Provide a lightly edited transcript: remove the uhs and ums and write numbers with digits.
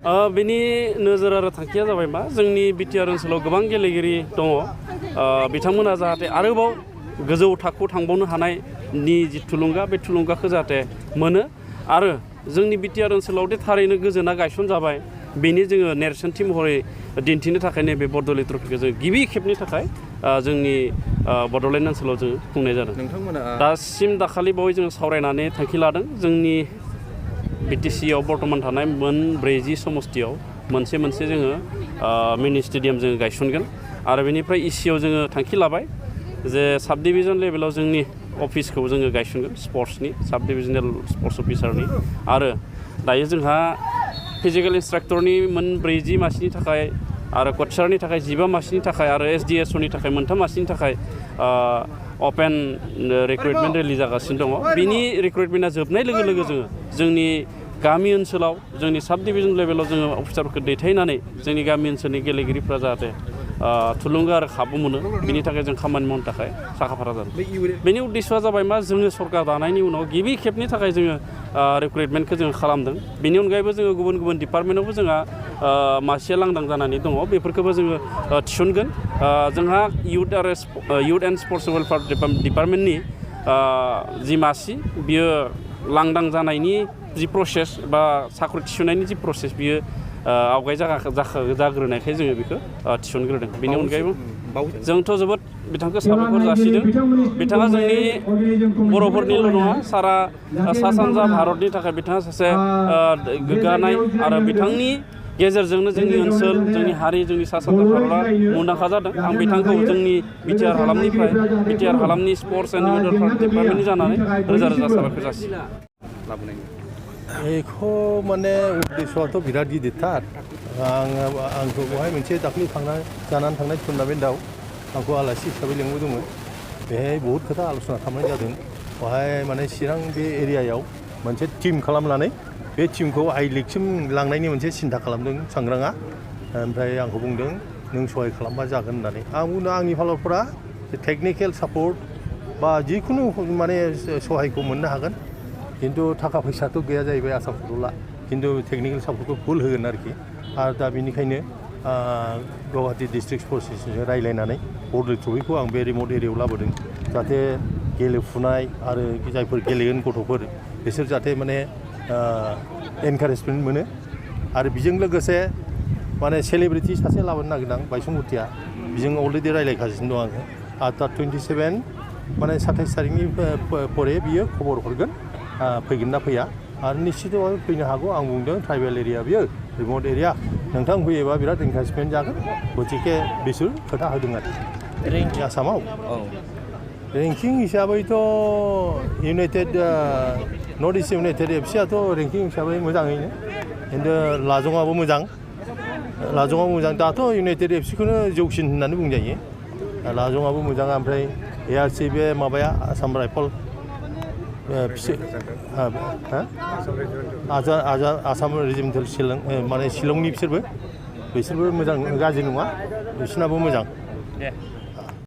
बेनि नोजोर आरो थांखिया जाबाय मा जोंनि बिटिआर ओनसोलाव गोबां गेलेगिरि दङ बिथांमोना जाहाथे आरोबाव गोजौ थाखोआव थांबावनो हानायनि जि थुलुंगा बे थुलुंगाखौ जाहाथे मोनो आरो जोंनि बिटिआर ओनसोलाव दि थारैनो गोजोना गायसनजाबाय बेनि जोङो नेरसोनथि महरै दिन्थिनो थाखाय नैबे बरदलै ट्रफिखौ जों गिबि खेबनि थाखाय जोंनि बड'लेण्ड ओनसोलाव जों खुंनाय जादों। दासिम दाखालि बावै जों सावरायनानै थांखि लादों जोंनि बिटिसिआव बर्तमान थानाय मोन 40 समस्तियाव मोनसे जोङो मिनि स्टेडियाम जोङो गायसनगोन आरो बेनिफ्राय इसिआव जोङो थांखि लाबाय जे साब डिभिजन लेभेलाव जोंनि अफिसखौ जोङो गायसनगोन स्पर्ट्सनि साब डिभिजनेल स्पर्ट्स अफिसारनि आरो दायो जोंहा फिजिकेल इन्सट्राक्टरनि मोन 40 मासिनि थाखाय आरो कचारनि थाखाय 15 मासिनि थाखाय आरो एसडिएसअनि थाखाय 3 मासिनि थाखाय अपेन रिक्रुइटमेन्ट रेलि जागासिनो दङ। बिनि रिक्रुइटमेन्टआ जोबनाय लोगो लोगो जोंनि गामि ओनसोलाव जोंनि साब डिभिजन लेभेलाव जोङो अफिसारफोरखौ दैथायनानै जोंनि गामि ओनसोलनि गेलेगिरिफ्रा जाहाथे थुलुंगा आरो खाबु मोनो बिनि थाखाय जों खामानि मावनो थाखाय साखाफारा जादों। बेनि उद्देश्यआ जाबाय मा जोङो सरकार दानायनि उनाव गिबि खेबनि थाखाय जोङो रिक्रुइटमेन्टखौ जोङो खालामदों। बेनि अनगायैबो जोङो गुबुन डिपार्टमेन्टआवबो जोंहा मासिया लांदां जानानै दङ बेफोरखौबो जोङो थिसनगोन। जोंहा इउथ एन्ड स्पर्ट्स वेलफेयार डिपार्टमेन्टनि जि मासि बियो लांदां जानायनि जि प्रसेस बा साख्रि थिसननायनि जि प्रसेस बियो आवगाय जाग्रोनायखाय जोङो बेखौ थिसनग्रोदों। बेनि अनगायैबो जोंथ' जोबोद बिथांखौ साबायखर जासिदों। बिथाङा जोंनि बर'फोरनिल' नङा सारा सा सानजा भारतनि थाखाय बिथाङा सासे गोग्गानाय आरो बिथांनि गेजेरजोंनो जोंनि ओनसोल जोंनि हारि जोंनि सा सानजा भारतआ मुंदांखा जादों। आं बिथांखौ जोंनि बिटिआर हालामनि स्पर्ट्स एन्ड इउथ वेलफेयार डिपार्टमेन्टनि जानानै रोजा रोजा साबायखर जासियो। बेखौ माने उद्देश्यआथ' बिराद गिदिरथार। आंखौ बेवहाय मोनसे दाख्लै जानानै थांनाय टुर्नामेन्टआव आंखौ आलासि हिसाबै लिंबोदोंमोन। बेहाय बहुद खोथा आल'सना खालामनाय जादों। बेवहाय माने चिरां बे एरियायाव मोनसे टिम खालामनानै बे टिमखौ आइ लिगसिम लांनायनि मोनसे सिन्था खालामदों सांग्राङा। ओमफ्राय आंखौ बुंदों नों सहाय खालामबा जागोन होननानै। आं बुंदों आंनि फालारफोरा टेकनिकेल सापर्ट बा जिखुनु माने सहायखौ मोननो हागोन। खिन्थु थाखा फैसाथ' गैया जाहैबाय आसाम फुटबला खिन्थु टेकनिकेल सापर्टखौ फुल होगोन आरोखि। आरो दा बेनिखायनो गुवाहाटि डिस्ट्रिक्ट स्पर्ट्स एस'सियेसनजों रायज्लायनानै बरदलै ट्रफिखौ आं बे रिमट एरियायाव लाबोदों जाहाथे गेलेफुनाय आरो जायफोर गेलेगोन गथ'फोर बिसोर जाहाथे माने एनकारेजमेन्ट मोनो। आरो बेजों लोगोसे माने सेलिब्रिटि सासे लाबोनो नागिरदों बायसुंगुतिया बेजों अलरेडि रायज्लायगासिनो दं आङो। आरो दा 27 माने 27 तारिखनि परे बियो खबर हरगोन फैगोन ना फैया आरो निश्चितभावे फैनो हागौ। आं बुंदों ट्राइबेल एरिया बियो रिमट एरिया नोंथां फैयोबा बिराद एनकारेजमेन्ट जागोन। गतिके बिसोर खोथा होदों आरो आसामाव रेंकिं हिसाबैथ' इउनाइटेड नर्थ इस्ट इउनाइटेड एफसिआथ' रेंकिं हिसाबै मोजाङैनो खिन्थु लाजंआबो मोजां दाथ' इउनाइटेड एफसिखौनो जौसिन होननानै बुंजायो। लाजंआबो मोजां ओमफ्राय एआरसि बे माबाया आसाम राइफल आसाम रेजिमेन्टेल माने शिलंनि बिसोरबो मोजां गाज्रि नङा बिसोरनाबो मोजां।